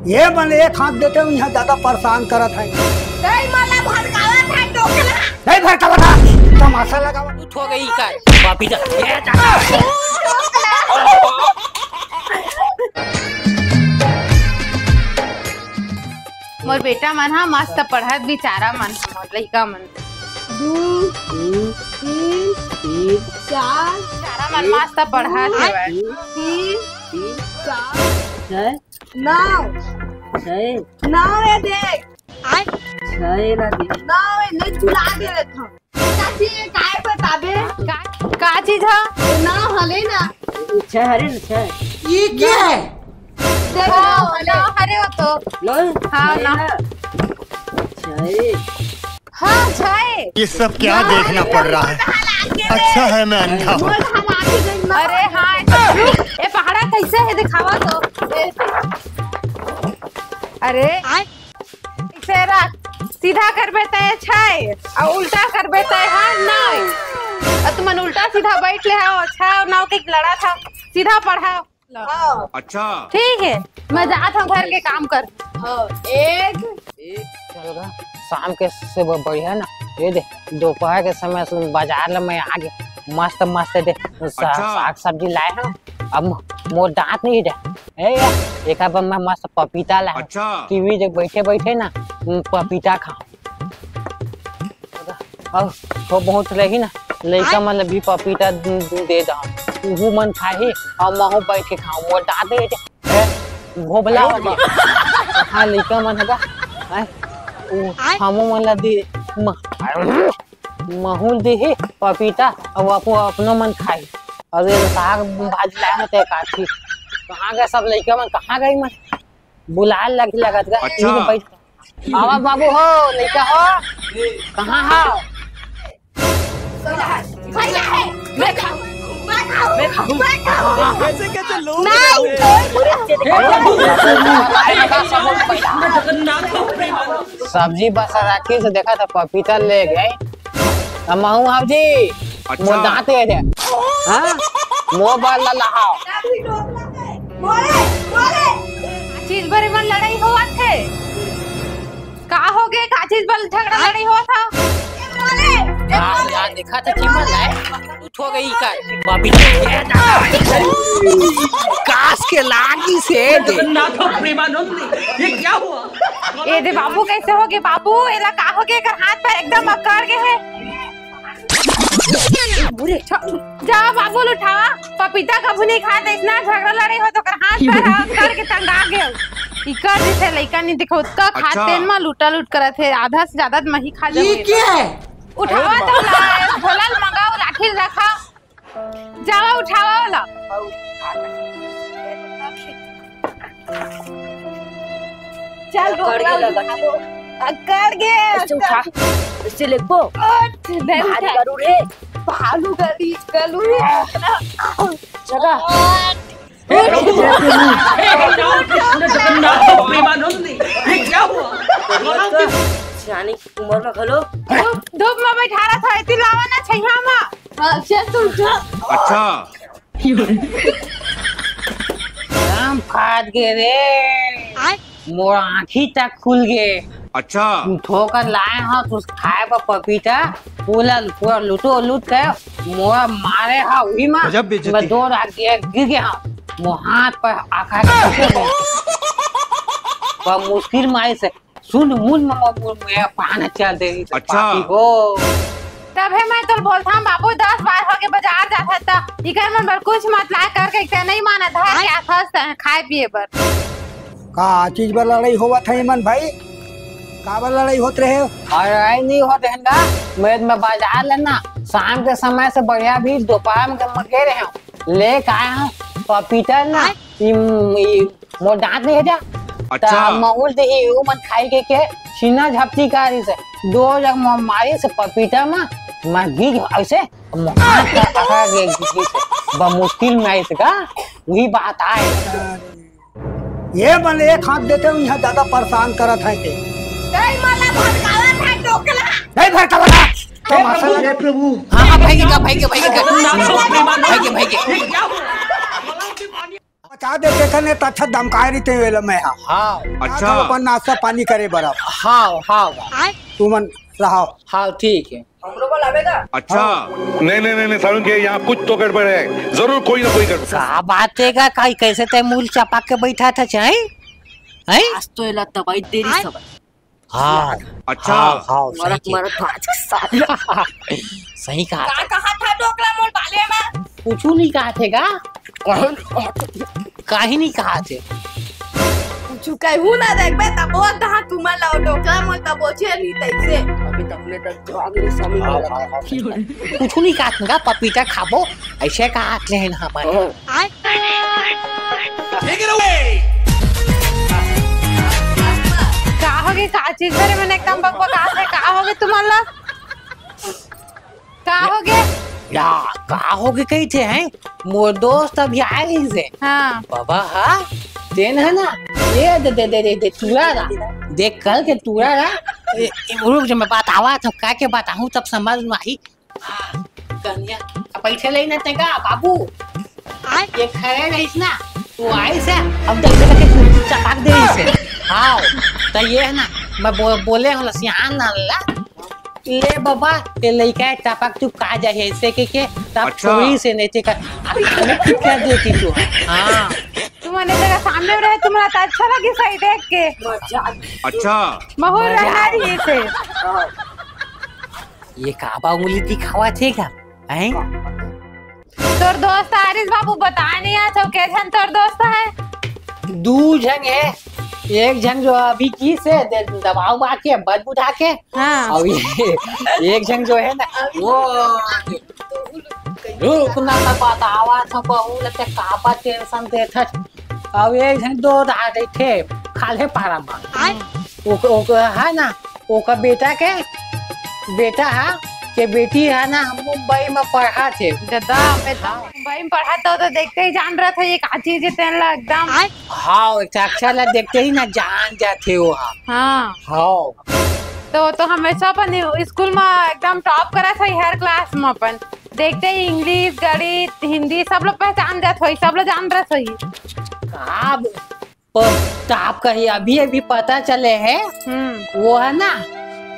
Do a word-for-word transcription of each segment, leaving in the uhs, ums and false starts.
ये मन एक हाथ देते हुए यहाँ ज्यादा परेशान करत है। नहीं, मला भड़कावत है टोकला। नहीं भड़कावत है, तमाशा लगावत। तू हो गई का? पापी जा। ये जा। मोर बेटा मन हा मस्त पढ़त, बिचारा मन, मोर लइका मन। दू, दू, तीन, तीन, चार, चारा मन मस्त पढ़त हेवय। तीन, तीन, चार, छह, नौ। छह। नौ ये देख। छह ला दे। नौ ये नहीं चुला दे रहे था। चाची, ये काय बताबे? का, का चीज ह? ये नौ हले ना। छह हरे ना, छह। ये क्या है? देख, हाँ, नौ हले। नौ हरे हो तो। लो। हाँ, छह नौ। ना। छह। हाँ, छह। ये सब क्या देखना पड़ रहा है? अच्छा है मैं अंधा हूँ। अरे हाँ, ए, पहाड़ा कैसे है, दिखावा तो। ए, अरे, इसे रख, सीधा करबे तय छह, और उल्टा करबे तय हाँ नौ। और तुमन उल्टा सीधा बैठ ले हो, छह और नौ के लड़ा था, सीधा पढ़ाओ। हाँ। अच्छा। ठीक है, मैं जात हूँ घर के काम कर। हाँ, एक। एक चल गा, शाम के से ब-, बढ़िया ना, ये दे, दोपहर के समय से बाजार ला मैं आ गया, मस्त मस्त दे, सा-, अच्छा। साग सब्जी लाए हूँ। अब मोर दांत नहीं दे, ए, एक बार मैं मस्त पपीता लाए हूँ। अच्छा। टीवी देख बैठे बैठे ना, पपीता खाऊं। अउ हो बहुत रही ना, लइका मन ल भी पपीता दे दे दहूं, उहू मन खाही अउ महू बैठ के खाऊं। मोर दांत दे दे, ए, घोबला हो गया। हाँ, लइका मन हगा, आय, उ, हमू मन ल दे, म-, महू ल देही पपीता, अउ अपो अपनो मन खाही। अउ ये साग भाजी लाए होते काठी, कहाँ गए सब लइका मन, कहाँ गई मन? बुलाए लगी लगत गा, अच्छा। इही बैठ। आवा बाबू हो, लइका हो, कहाँ हो? कैसे कैसे लोग नहीं। सब्जी बस राखी से देखा था, पपीता ले गए। महू हाव जी, अच्छा। मोर दांत हे दे। हाँ? मोर बाल ला लहाओ। चीज बरे मन लड़ाई होवत हे। का हो गे? का चीज बर झगड़ा लड़ाई होवत हे? हाँ, यहाँ देखा था कि मन है। तू हो गई का? बाबी। कास के लागी से दे। जगन्नाथ प्रेमानंद, ये क्या हुआ? ए दे बाबू, कैसे हो गे बाबू? एला का हो गे? एकर हाथ पैर एकदम अकड़ गे हे। बुरे। छ-, जा बाबू ल उठावा, पपीता कभू नहीं खात, इतना झगड़ा लड़े हो तो कर हाथ पैर हा करके टंगा गए। इकर जैसे लइका नहीं देखो, उसका खात अच्छा। तेन मा लूटा लूट करत हे, आधा से ज्यादा त मही खा ये जावे। क्या है? उठावा तो ला, भोला ल मंगाओ, लाठी रखा, जावा उठावा वाला। चल, अकड़ गे लगा। अकड़ गे। इससे उठा, इससे लेगबो। उठ, भालू गरू रे। भालू गरी, गलू रे। जगह। जगन्नाथ प्रेमानंद, ये क्या हुआ? सियानी उम्र में घलो। धूप, धूप में बैठा रहा था, इतनी लावा ना छैया में। हाँ, चल तू उठा। अच्छा। राम फाट गे रे। आय। मोर आँखी तक खुल गे। अच्छा। ठोकर लाए हो तो खाए बर पपीता, पूरा, पूरा लूटो लूट के मोर मारे हा उही मा। गजब बेइज्जती। मैं दो रात गिर, गिर गया हूँ। मोर हाथ पर आखा के पर मुश्किल मारी से सुन मुन म-, म-, म-, मेरा पान चल दे रही तो अच्छा। पापी हो। तभे मैं तोल बोलथां बाबू, दस बार हो के बाजार जाथा त इकर मन बर कुछ मत लाए करके, इकर नहीं माना, धर के आथस खाए पिए बर। का चीज बर लड़ाई होवत हे मन भाई? का बर लड़ाई होत रहे? लड़ाई नहीं होत रहे ना, मैं, मैं बाजार लेना, शाम के समय से बढ़िया भी दोपहर में गे रहे हूँ, लेके आए हूँ पपीता ना, आय। ई, ई मोर दांत नहीं हे जा। अच्छा। त महुल दे हे, वो मन खाई के, के छीना झपटी करिस हे। दो जग म-, मारिस हे पपीता म, मैं गिर ऐसे, म-, हाथ का पकड़ के गिर से। बा मुश्किल में आइस का, वही बात आए। ये मन एक हाथ देते हुए यहाँ ज्यादा परेशान करत है के। नहीं मला भड़कावत है टोकला। नहीं भड़कावत है। तो मासा लगा। हे प्रभु। हाँ, हाँ, भाई के का, भाई के, भाई के का। भाई के, भाई के। का देखे कने त अच्छा धमकाए रहिते वेला मैं हा। हाँ। अच्छा। अपन नाश्ता पानी करे बर। हाँ, हाँ, हाँ। तुमन रहो। हाँ, ठीक है। हम लोग को लावेगा। अच्छा। नहीं, नहीं, नहीं, नहीं, सारुण के यहाँ कुछ तो गड़बड़ है, जरूर कोई ना कोई गड़बड़। का बात है का, काई कैसे तय मूल चपा के बैठा था, चाहे? हैं? आज तो एला दवाई दे रही सब। हाँ। अच्छा। हाँ, हाँ, सही मरत, के। मरत भाज के साथ। सही कहा। का कहा था डोकला मोल बाले में? कुछ नहीं कहा थे का? काहे नहीं कहा थे? कुछ कहू ना देखबे, तब वो कहा तुमन ला डोकला मोल तब बोचे नहीं तैसे। अभी तक ने तक जवाब नहीं समझ में हाँ, आता। हाँ, हाँ, सही कहा। कुछ नहीं कहा थे का, पपीता खाबो, ऐसे कहा थे ना हमारे। हाँ। का होगे, का चीज करे, मैंने एकदम बकबकात है, का होगे तुमन ला? का होगे? या, का होगे कही थे, हैं? मोर दोस्त अभी आए रहिस हे। हाँ। बाबा, हाँ? तेन है ना? ये दे, दे, दे, दे, दे, टूरा ला। देख कल के टूरा ला। ए, ए, रुक जा, मैं बतावा था, का के बताऊं, तब समझ में आई। हाँ, कन्या, अब बैठे ले ना तेगा, बाबू। आय। ये खड़े रहिस ना, तू आइस हे, अब देख के तू चपाक दे इसे। हाँ, तो ये है ना, मैं बो-, बोले हूँ, लसियान ना ला। ले बाबा, ये लइका है, टपक तू का जाए, ऐसे के, के, तब अच्छा। छोड़ी से नहीं, ठीक है। अभी हमें ठीक कर देती तू। हाँ। तुम्हारे जगह सामने में रहे, तुम्हारा तो अच्छा लगी सही देख के। अच्छा। महूर मजा रहना आ रही थे। ये काबा उंगली दिखावा थे का? हैं? तोर दोस्त आरिस बाबू बता नहीं आ तो कैसन तोर दोस्त है? दू झन है, एक झन जो अभी की से दे-, दबाव मार के बद बुझा के। हाँ। और ये एक झन जो है ना, वो रुक ना, तब बतावा था बहू, लगता काबा टेंशन देथस। अब एक झन दो रहा थे, खाल्हे पारा मा। आय। ओक-, ओक-, है ना, ओकर बेटा के, बेटा हा, के बेटी हा ना, मुंबई में पढ़ा थे। दादा, मैं तो हाँ। मुंबई में पढ़ा था, तो देखते ही जान रहा था, ये का चीज है, तेन ला एकदम। आय। हाँ, एक अक्षर ला देखते ही ना जान जाथे वो हा। हाँ। हाँ। तो, तो हमेशा अपन स्कूल में एकदम टॉप करा था हर क्लास में अपन। देखते ही इंग्लिश, गणित, हिंदी सब लोग पहचान जात होई, सब लोग जान रहे होई। का ब-, प-, तो आपका ये अभी, अभी पता चले है, हम्म। वो है ना,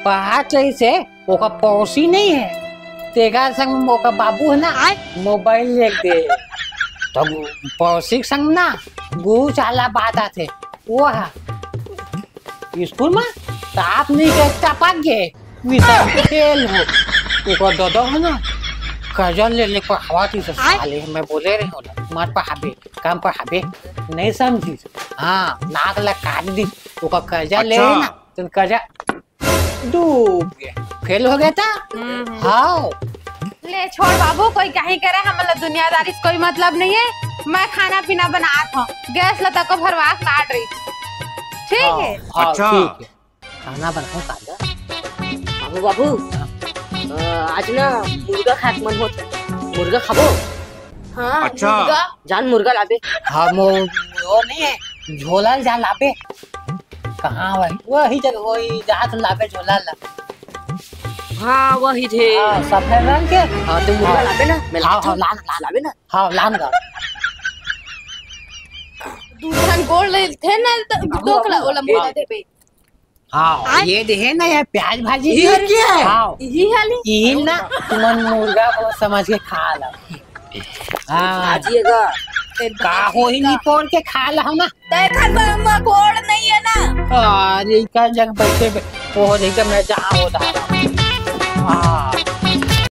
पढ़ा चाहिए से, ओकर पड़ोसी नहीं है, तेकर संग ओकर बाबू है ना, आय। मोबाइल लेके दे, तो पड़ोसी के संग ना, गुरु चाला बात आते, वो है। स्कूल में टॉप नहीं कर, टपक गए, विषय में फेल हो। ओकर दादा है ना, कर्जा ले ले पढ़ावा थी से आय। साले, मैं बोले रहे हो ना, मत पढ़ाबे, कम पढ़ाबे, नहीं समझी। हाँ, नाक ला काट दी, ओकर कर्जा ले अच्छा। ना, तो कर्जा डूब गए, फेल हो गया था। हम्म, हम्म। हाँ। ले छोड़ बाबू, कोई कहीं करे, हमला दुनियादारी से कोई मतलब नहीं है। मैं खाना पीना बनात हूँ, गैस ला तको भरवा के लाड रही। ठीक हाँ, है? हाँ, अच्छा। ठीक है। खाना बनाओ काका। बाबू, बाबू, अ, आज ना मुर्गा खाए के मन होत। मुर्गा खाबो? हाँ, अच्छा। मुर्गा। जान मुर्गा लाबे। हाँ, मो-, वो नहीं है, झोला ल जा लाबे। कहाँ वही? वही जगह, वही जात लाबे झोला ला। हाँ, वही जे। हाँ, सफेद रंग के। हाँ, तो मुर्गा हाँ। लाबे ना, मैं हाँ, लाथों। हाँ, लान, लान। लाबे ना। हाँ, लान गा। दू ठन गोड़ ले थे ना, तो बाबू, दो कला बाबू। ओला मुर्गा देबे। हाँ, आय। ये देहे ना, ये प्याज भाजी ये है। क्या है? हाँ। यही हाली? यही ना, तुमन मुर्गा को समझ के खा ला। हाँ। भाजी है का? का होई निपोर के खा ला ना। तय खा बा, मकोड़ नहीं है ना। अरे, का जग बैठे बे-, वो हो जाएगा, मैं जहाँ हो रहा।